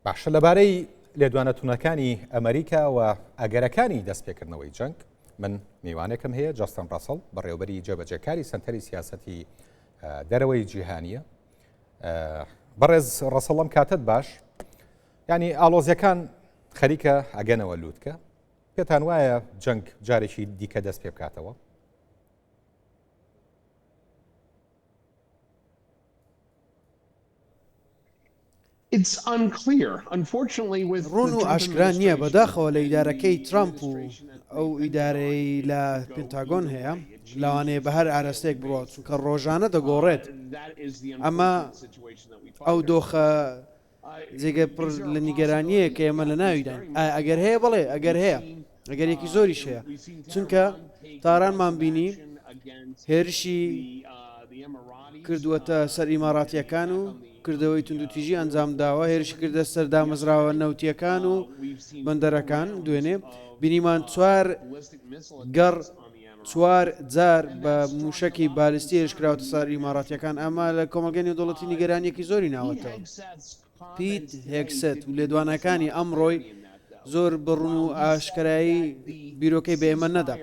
باشە لەبارەی لێدوانە تونەکانی ئەمریکا و ئەگەرەکانی دەستپێکردنەوەی جەنگ من میوانێکم هەیە جاستن ڕەسڵ بەڕێوبەری جێبەجێکاری سەنتەری سیاسەتی دەرەوەی جیهانیە بەڕێز ڕەسەڵم کاتت باش ینی ئالۆزیەکان خەریکە ئەگەنەوە لووتکە پێتان وایە جەنگ جارێکی دیکە دەست پێ بکاتەوە؟ ڕوون و ئاشکرا نییە، بەداخەوە لە ئیدارەکەی ترامپ و ئەو ئیدارەیەی لە پنتاگۆن هەیە، لەوانەیە بە هەر ئاراستەیەک بڕوات، چونکە ڕۆژانە دەگۆڕێت. ئەمە ئەو دۆخە جێگە پڕ لە نیگەرانییە کە ئێمە لە ناویداین. ئایا ئەگەر هەیە؟ بەڵێ ئەگەر هەیە. ئەگەرێکی زۆریش هەیە. چونکە تارانمان بینی هێرشی کردووەتە سەر ئیماراتییەکان و کردەوەی توندوتیژی ئەنجام داوە، هێرشی کردە سەر دامەزراوە نەوتییەکان و بەندەرەکان. دوێنێ بینیمان چوار گەڕ چوار جار بە مووشەکی بالستی هێرش کراوەتە سەر ئیماراتییەکان، ئەمە لە کۆمەڵگەی نێودەوڵەتی نیگەرانییەکی زۆری ناوەتەوە. پیت هێگسێت و لێدوانەکانی ئەمڕۆی زۆر بە ڕوون و ئاشکرایی بیرۆکەی بە ئێمە نەدا.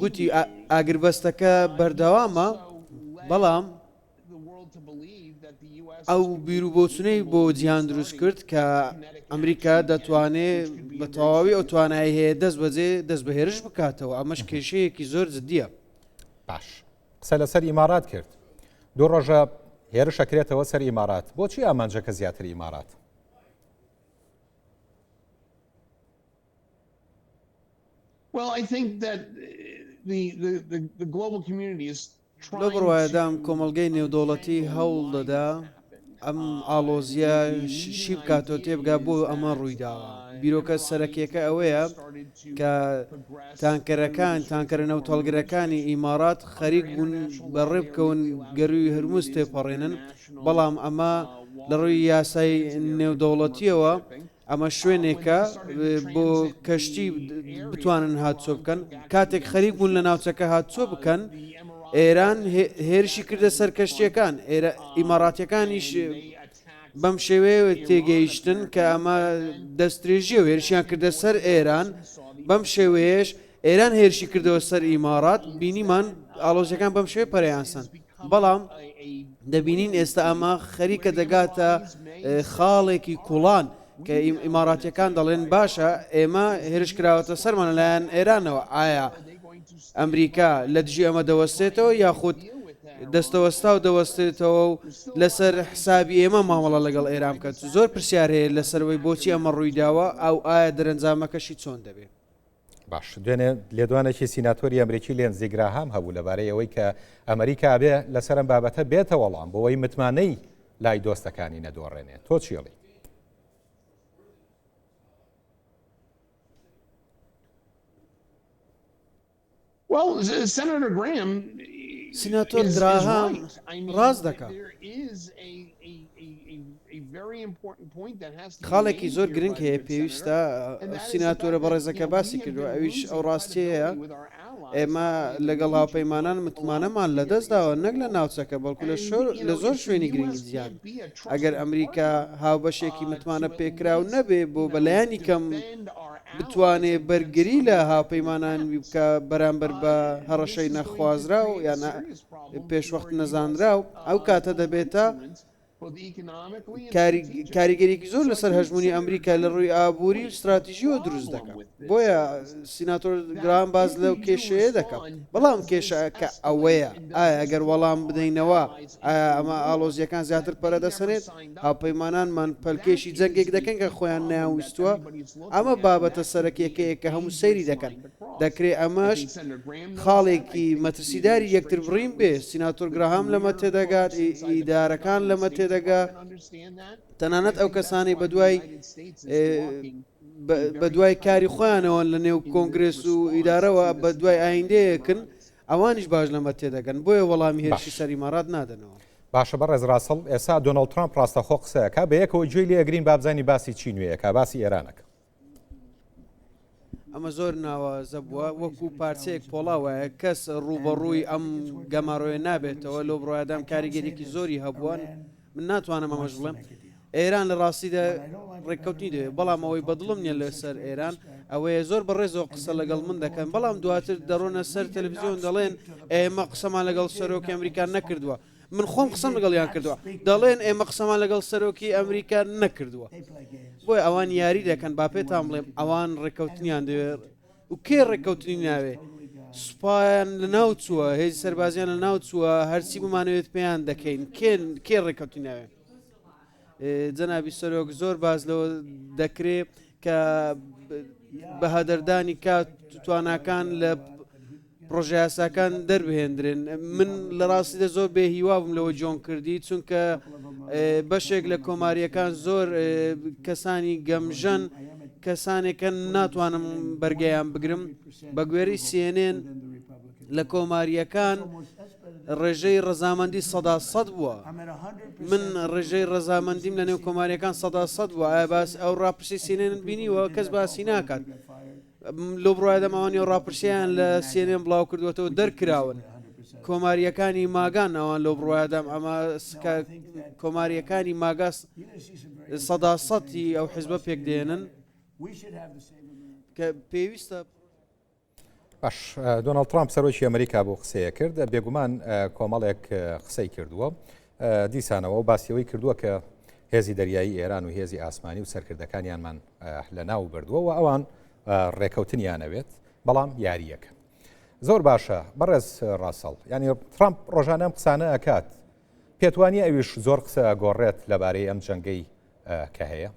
گوتی ئاگربەستەکە بەردەوامە، بەڵام ئەو بیروبۆچونەی بۆ جیهان دروست کرد کە ئەمریکا دەتوانێ بە تەواوی ئەو توانای هەیە دەست بەجێ دەست بە هێرش بکاتەوە ئەمەش کێشەیەکی زۆر جدیە. باش قسە لەسەر ئیمارات کرد دوو ڕۆژە هێرش ئەکرێتەوە سەر ئیمارات بۆچی ئامانجەکە زیاتر ئیمارات؟ لەو بڕوایەدام کۆمەڵگەی نێودەوڵەتی هەوڵ دەدا ئەم ئاڵۆزییە شی بکاتەوە تێبگا بۆ ئەمە ڕوویداوە. بیرۆکە سەرەکیەکە ئەوەیە کە تانکەرەکان تانکەرە نەوتهەڵگرەکانی ئیمارات خەریک بوون بە ڕێ بکەون گەرووی هرمز تێپەڕێنن، بەڵام ئەمە لە ڕووی یاسای نێودەوڵەتییەوە ئەمە شوێنێکە بۆ کەشتی بتوانن هاتچۆ بکەن، کاتێک خەریک بوون لە ناوچەکە هاتچۆ بکەن، ئێران هێرشی کردە سەر کەشتیەکان، ئیماراتیەکانیش بەم شێوەیە تێگەیشتن کە ئەمە دەستدرێژیە و هێرشیان کردە سەر ئێران، بەم شێوەیەش ئێران هێرشی کردەوە سەر ئیمارات، بینیمان ئاڵۆزیەکان بەم شێوەیە پەرەیان سەند، بەڵام دەبینین ئێستا ئەمە خەریکە دەگاتە خاڵێکی کوڵان کە ئیماراتیەکان دەڵێن باشە ئێمە هێرش کراوەتە سەرمان لەلایەن ئێرانەوە، ئایا ئەمریکا لە دژی ئەمە دەوەستێتەوە یاخود دەستەوەستاو دەوەستێتەوە و لەسەر حسابی ئێمە مامەڵە لەگەڵ ئێران بکات؟ زۆر پرسیار هەیە لەسەرەوەی بۆچی ئەمە ڕوویداوە ئەو ئایا دەرەنجامەکەشی چۆن دەبێت؟ باش دوێنێ لێدوانێکی سیناتۆری ئەمریکی لێنزی گراهام هەبوو لەبارەی ئەوەی کە ئەمریکا بێ لەسەر ئەم بابەتە بێتە وەڵام بۆ ئەوەی متمانەی لای دۆستەکانی نەدۆڕێنێ تۆ چیڵی؟ سیناتۆر گراهام ڕاست دەکا. خاڵێکی زۆر گرنگ هەیە پێویستە سیناتۆرە بەڕێزەکە باسی کردووە ئەویش ئەو ڕاستیەیە ئێمە لەگەڵ هاوپەیمانان متمانەمان لەدەستداوە نەک لە ناوچەکە بەڵکو لە شۆر لە زۆر شوێنی گرنگی جیهان ئەگەر ئەمریکا هاوبەشێکی متمانە پێکراو نەبێ بۆ بەلایەنی کەم بتوانێ بەرگری لە هاوپەیمانانی بکا بەرامبەر بە هەڕەشەی نەخوازراو یان پێشوەخت نەزانراو، ئەو کاتە دەبێتە کاریگەریەکی زۆر لەسەر هەژموونی ئەمریکا لە ڕووی ئابووری و ستراتیژیەوە دروست دەکات. بۆیە سیناتۆر گراهام باس لەو کێشەیە دەکات. بەڵام کێشەکە ئەوەیە ئایا ئەگەر وەڵام بدەینەوە ئایا ئەمە ئاڵۆزییەکان زیاتر پەرە دەسەنێت؟ هاوپەیمانانمان پەلکێشی جەنگێک دەکەن کە خۆیان نەیانویستووە؟ ئەمە بابەتە سەرەکییەکەیە کە هەموو سەیری دەکەن. دەکرێ ئەمەش خاڵێکی مەترسیداری یەکتربڕین بێ. سیناتۆر گراهام لەمە تێدەگات، ئیدارەکان لەمە تێدەگا، تەنانەت ئەو کەسانەی بەدوای بەدوای کاری خۆیانەوەن لە نێو کۆنگرێس و ئیدارەوە بەدوای ئایندەیەکن، ئەوانیش باش لەمە تێدەگەن، بۆیە وەڵامی هێرشی باش. سەر ئیمارات نادەنەوە. باشە بەڕێز ڕاسڵ، ئێستا دۆناڵد ترامپ ڕاستەخۆ قسە ئەکا، بەیەکەوە گوێی لێ ئەگرین با بزانین باسی چی نوێ ئەکا، باسی ئێران ئەکا. ئەمە زۆر ناوازە بووە، وەکو پارچەیەک پۆڵا وایە، کەس ڕووبەڕووی ئەم گەمارۆیە نابێتەوە، لەو بڕوایەدام کاریگەریەکی زۆری هەبووە، من ناتوانم ئەمەش بڵێم. ئێران لە ڕاستیدا ڕێککەوتنی دەوێت، بەڵام ئەوەی بەدڵم نییە لەسەر ئێران ئەوەیە زۆر بەڕێزەوە قسە لەگەڵ من دەکەن، بەڵام دواتر دەڕۆنە سەر تەلەفزیۆن دەڵێن ئێمە قسەمان لەگەڵ سەرۆکی ئەمریکا نەکردووە. من خۆم قسەم لەگەڵیان کردووە، دەڵێن ئێمە قسەمان لەگەڵ سەرۆکی ئەمریکا نەکردووە. بۆیە ئەوان یاری دەکەن، با پێتان بڵێم ئەوان ڕێککەوتنیان دەوێت و کێ ڕێککەوتنی ناوێ؟ سوپایان لەناو چووە، هێزی سەربازیان لەناو چووە، هەرچی بمانەوێت پێیان دەکەین، کێ کێ ڕێککەوتنی ناوێ؟ جەنابی سەرۆک زۆر باس لەوە دەکرێ کە بەهەدەردانی کات تواناکان لە پڕۆژەیاساکان دەربهێندرێن. من لە ڕاستیدا زۆر بێ هیوا بووم لەوە جۆن کردی چونکە بەشێک لە کۆمارییەکان زۆر کەسانی گەمژەن کەسانێکن ناتوانم بەرگەیان بگرم بە گوێرەی سیێنێن لە کۆمارییەکان ڕێژەی ڕەزامەندی 100% بووە من ڕێژەی ڕەزامەندیم لە نێو کۆماریەکان 100% بووە ئایا باس ئەو ڕاپرسی سینێن بینیوە کەس باسی ناکات لەو بڕوایەدام ئەوان یەو ڕاپرسییان لە CNN بڵاو کردووەتەوە دەرکراون. کۆمارییەکانی ماگان ئەوان لەو بڕوایەدام ئەمە کۆمارییەکانی ماگا سەدا سەتی ئەو حزبە پێک دێنن کە پێویستە باش دۆناڵد ترامپ سەرۆکی ئەمریکا بۆ قسەیە کرد بێگومان کۆمەڵێک قسەی کردووە دیسانەوە باسی ئەوەی کردووە کە هێزی دەریایی ئێران و هێزی ئاسمانی و سەرکردەکانیانمان لە ناو بردووە و ئەوان ڕێکەوتنیانەوێت بەڵام یاریەکە زۆر باشە بەڕێز ڕاسەڵ ینی ترامپ ڕۆژانە ئەم قسانە ئەکات پێتوانیە ئەویش زۆر قسە گۆڕێت لەبارەی ئەم جەنگەی کە هەیە؟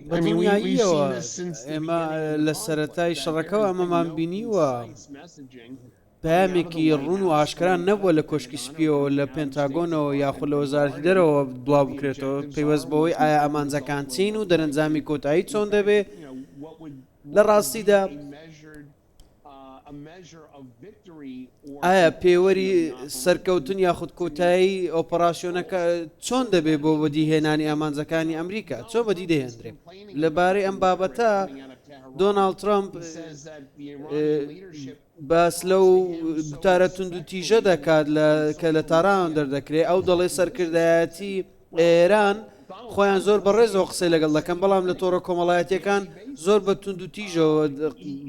بە دڵنیاییەوە ئێمە لە سەرەتای شەڕەکەوە ئەمەمان بینیوە، پەیامێکی ڕوون و ئاشکرا نەبووە لە کۆشکی سپییەوە، لە پێنتاگۆنەوە یاخود لە وەزارەتی دەرەوە بڵاو بکرێتەوە پەیوەست بەوەی ئایا ئامانجەکان چین و دەرەنجامی کۆتایی چۆن دەبێ. لە ڕاستیدا ئایا پێوەری سەرکەوتن یاخود کۆتایی ئۆپەراسیۆنەکە چۆن دەبێت بۆ بەدیهێنانی ئامانجەکانی ئەمریکا چۆن بەدی دەهێندرێ لەبارەی ئەم بابەتە دۆناڵد ترامپ باس لەو گوتارە توند و تیژە دەکات لە کە لە تاران دەردەکرێت ئەو دەڵێ سەرکردایەتی ئێران خۆیان زۆر بە ڕێزەوە قسەی لەگەڵ دەکەن، بەڵام لە تۆڕە کۆمەڵایەتییەکان زۆر بە توندوتیژەوە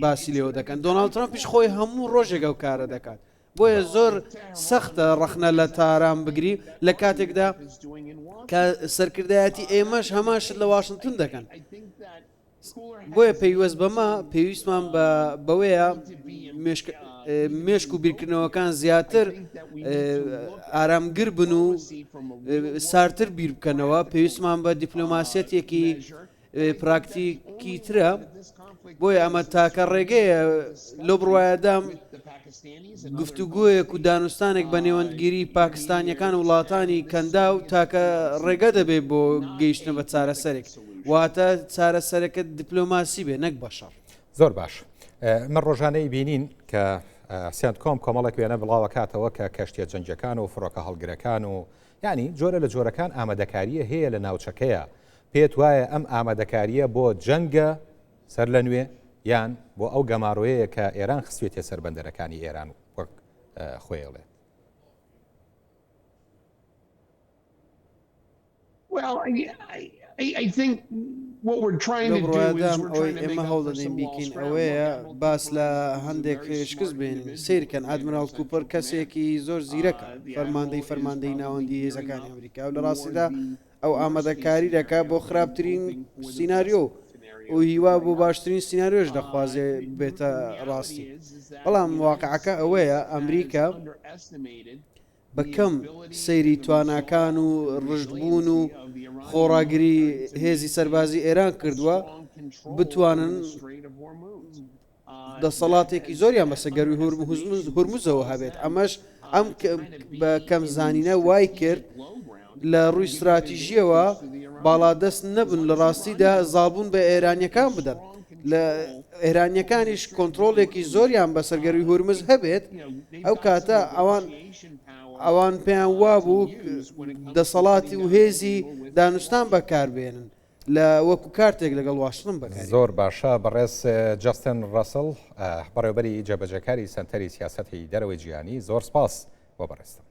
باسی لێوە دەکەن. دۆناڵد ترەمپیش خۆی هەموو ڕۆژێک ئەو کارە دەکات. بۆیە زۆر سەختە ڕەخنە لە تاران بگری لە کاتێکدا کە سەرکردایەتی ئێمەش هەمان شت لە واشنتن دەکەن. بۆیە پەیوەست بەمە پێویستمان بە بەوەیە مێشک و بیرکردنەوەکان زیاتر ئارامگر بن و سارتر بیر بکەنەوە پێویستمان بە دیپلۆماسیەتێکی پراکتیکی ترە بۆیە ئەمە تاکە ڕێگەیە لەو بڕوایەدام گفتوگۆیەک و دانوستانێک بە نێوەندگیری پاکستانیەکان و وڵاتانی کەنداو تاکە ڕێگە دەبێت بۆ گەیشتن بە چارەسەرێک واتە چارەسەرەکە دیپلۆماسی بێ نەک بە شەڕ. زۆر باش من ڕۆژانەی بینین کە سێنتکۆم کۆمەڵێک وێنە بڵاوەکاتەوە کە کەشتیە جەنگەکان و فڕۆکە هەڵگرەکان و ینی جۆرە لە جۆرەکان ئامادەکاریە هەیە لە ناوچەکەیە پێت وایە ئەم ئامادەکاریە بۆ جەنگە سەر لە نوێ یان بۆ ئەو گەمارۆیەیە کە ئێران خستوێتە سەر بەندەرەکانی ئێران وەک خۆی ئەڵێت؟ لەو بڕوایەدام ئەوەی ئێمە هەوڵدەدەین بیکەین ئەوەیە باس لە هەندێک شکست بێنین. سەیرکەن ئادمیراڵ کوپەر کەسێکی زۆر زیرەکە، فەرماندەی فەرماندەی ناوەندی هێزەکانی ئەمریکا و لە ڕاستیدا ئەو ئامادەکاری دەکات بۆ خراپترین سیناریۆ و هیوا بۆ باشترین سیناریۆش دەخوازێ بێتە ڕاستی. بەڵام واقعەکە ئەوەیە ئەمریکا بە کەم سەیری تواناکان و ڕژدبوون و خۆڕاگری هێزی سەربازی ئێران کردووە بتوانن دەسەڵاتێکی زۆریان بەسەر گەرووی هورمزەوە هەبێت، ئەمەش ئەم بە کەم زانینە وای کرد لە ڕووی ستراتیژیەوە باڵادەست نەبن لە ڕاستیدا زاڵبوون بە ئێرانیەکان بدەن لە ئێرانیەکانیش کۆنتترۆلێکی زۆریان بەسەر گەرووی هورمز هەبێت ئەو کاتە ئەوان ئەوان پێیان وابوو دەسەڵاتی و هێزی دانوستان بەکاربێنن. لە وەکو کارتێک لەگەڵ واشنتن بەکاری. زۆر باشە بەڕێز جەستن ڕەسڵ، بەڕێوەبەری جێبەجێکاری سەنتەری سیاسەتی دەرەوەی جیهانی، زۆر سپاس بۆ بەڕێزتان.